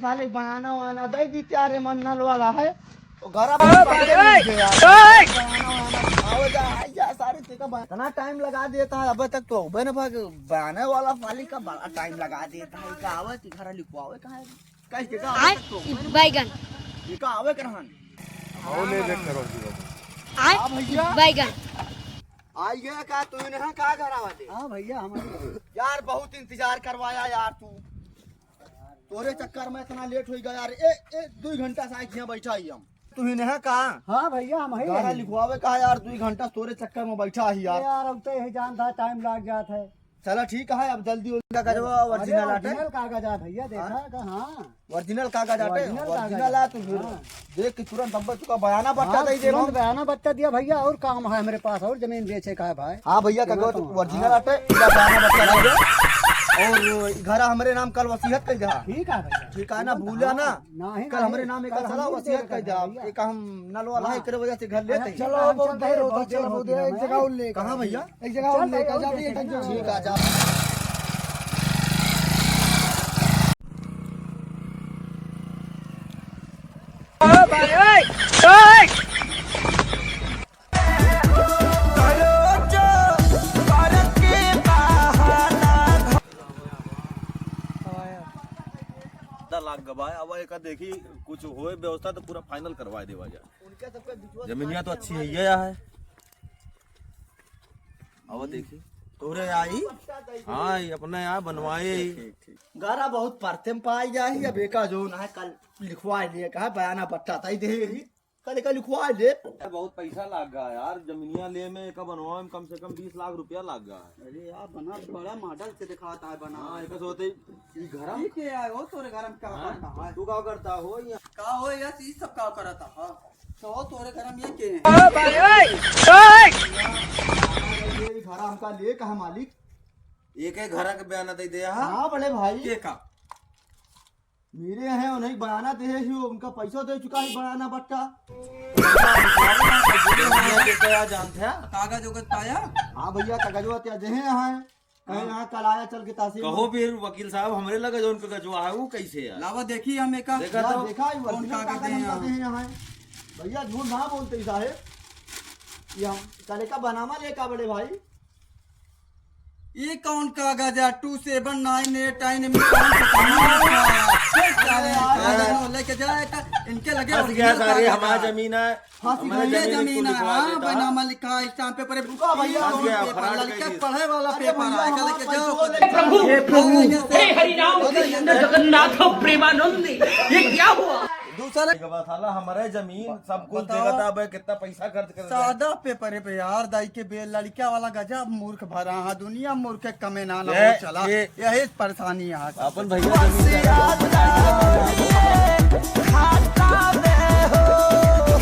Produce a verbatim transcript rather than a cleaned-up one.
साले बयाना वाना दे दी, प्यारे मन नल वाला है। तो घर अब अरे बाप रे, ओए, यार। ओए। बयाना वाना आवे जा, आई जा, सारे तेका बया-, इतना टाइम लगा देता है, अबे तक तो अबे ना भाग, बयाने वाला साले का बड़ा टाइम लगा देता है, का आवे कि घर लिखवावे कहाँ है? कहीं के का आवे आय, तक तो अबे ना बैगन। ये का आवे करहन? आओ ले देख करो जी बाबू। आय, हाँ भैया। बैगन। आई गया का तू इन्हें का घर आवा दे? हाँ भैया, हमारे यार बहुत इंतजार करवाया यार तू। तोरे चक्कर में इतना लेट हो गया यार। ए, ए, दो घंटा से आके यहाँ बैठा ही हम। तू ही नहीं का? हाँ भैया, हम ही गाना हैं। लिखवावे का यार, दो घंटा तोरे चक्कर में बैठा ही यार। यार, अब तो यही जान था, टाइम लग जात है। चला ठीक है, अब जल्दी उनका गजवा अरे, ओरिजिनल आटे। ओरिजिनल कागज है भैया, देखा हाँ? का? हाँ। ओरिजिनल कागज आटे, ओरिजिनल कागज ओरिजिनल है। आ तू फिर हाँ। देख के तुरंत अब तुका बयाना बट्टा हाँ, दे दे तुरंत हम। बयाना बट्टा दिया भैया, और काम है हमरे पास, और जमीन बेचे का है भाई। हाँ भैया, देखो कागज तो, ओरिजिनल हाँ। आटे, पूरा बयाना बट्टा दे दे। और ई घर हमरे नाम कल वसीयत कर जा। ठीक है भैया। ठीक है ना, हाँ, भूला ना। हाँ, नहीं, कल नहीं, हमरे नाम एक कल साला हम वसीयत कर जा। भैया। एक हम नलवा हाँ। लाए, एकरे वजह से घर लेते हैं। चलो, हम बहुत चलते देर हैं, होता, बहुत देर चलो, होती है, एक हाँ। जगह और लेकर कहाँ भैया? एक जगह और चल, लेकर चल, जाओ, चल, एक जगह। ठीक है, जा। लाग गवा, अब एक देखी कुछ होए व्यवस्था तो पूरा फाइनल करवा देवा जाए। जमीनिया तो अच्छी है, ये है। अब देखी तोरे आई। हाँ, ये अपने यहाँ बनवाए ही। ठीक, ठीक। गारा बहुत परते में पाई जाही, अब एका जो ना है कल लिखवा लिए, कहा बयाना बट्टा ताई दे ही, कल एका लिखवा ले। बहुत पैसा लाग गया यार, जमीनिया ले में, एका बनवाए में कम से कम बीस लाख रुपया लाग गया है। अरे यार, बना बड़ा मॉडल से दिखाता है, बना। हाँ, एक सोते ही, ई घर ठीक है यार, वो तोरे घर में का हाँ? करता है? तू का करता हो यहाँ? का हो यार, ई सब का करता है? तो तोरे घर में ये के हैं? ये घर हमका ले कहा मालिक? एक एक घर के बयाना दे दे, हाँ? हाँ, बड़े भाई। के का? मेरे हैं, उन्हें बयाना दे ही, उनका पैसा दे चुका है, बयाना बट्टा। के का जानते हैं? कागज उगज पाया? हाँ भैया, कागजवा त्या देहे हैं। कहीं हाँ। यहाँ कल आया चल के तहसील कहो में। फिर वकील साहब, हमरे लगे जो उनका गजवा है, वो कैसे है? लावा देखी हम एका। देखा या तो। देखा ही कौन वर्दी कागज कागज है हम यहाँ? कहते हैं यहाँ है। भैया झूठ ना बोलते ही साहेब। ये हम कल का बनामा लेका बड़े भाई। ये कौन कागज है? Two seven nine eight nine में कौन सा कागज है? अरे यार। कागज है, लेके जाए का, इनके लगे फंस गया original सारे, कागज हमारा है। जमीन है। फंस हमारे गई। ये जमीन जमीन को है, लिखवा हाँ, देता। बैनामा लिखा है, स्टाम्प पेपर है। रुका भैया, फंस गया, पेपर, fraud लड़के कर दी। पढ़े वाला अरे पेपर भैया, है, हमारा लेके पैसा जाओ। लेके जाओ। हे प्रभु, हे हरि राम कृष्ण जगन्नाथ प्रेमानंद, ये क्या हुआ? दूसरा एक बात, साला, हमारे जमीन सब कुछ बताओ। देगा था, अबे कितना पैसा खर्च कर दिया। सादा पेपर है बे यार, दाई के बे, लड़का वाला गजब मूर्ख भरा है, दुनिया मूर्ख के कमे ना ना ये, हो चला, ये यही परेशानी है। अपन भैया जमीन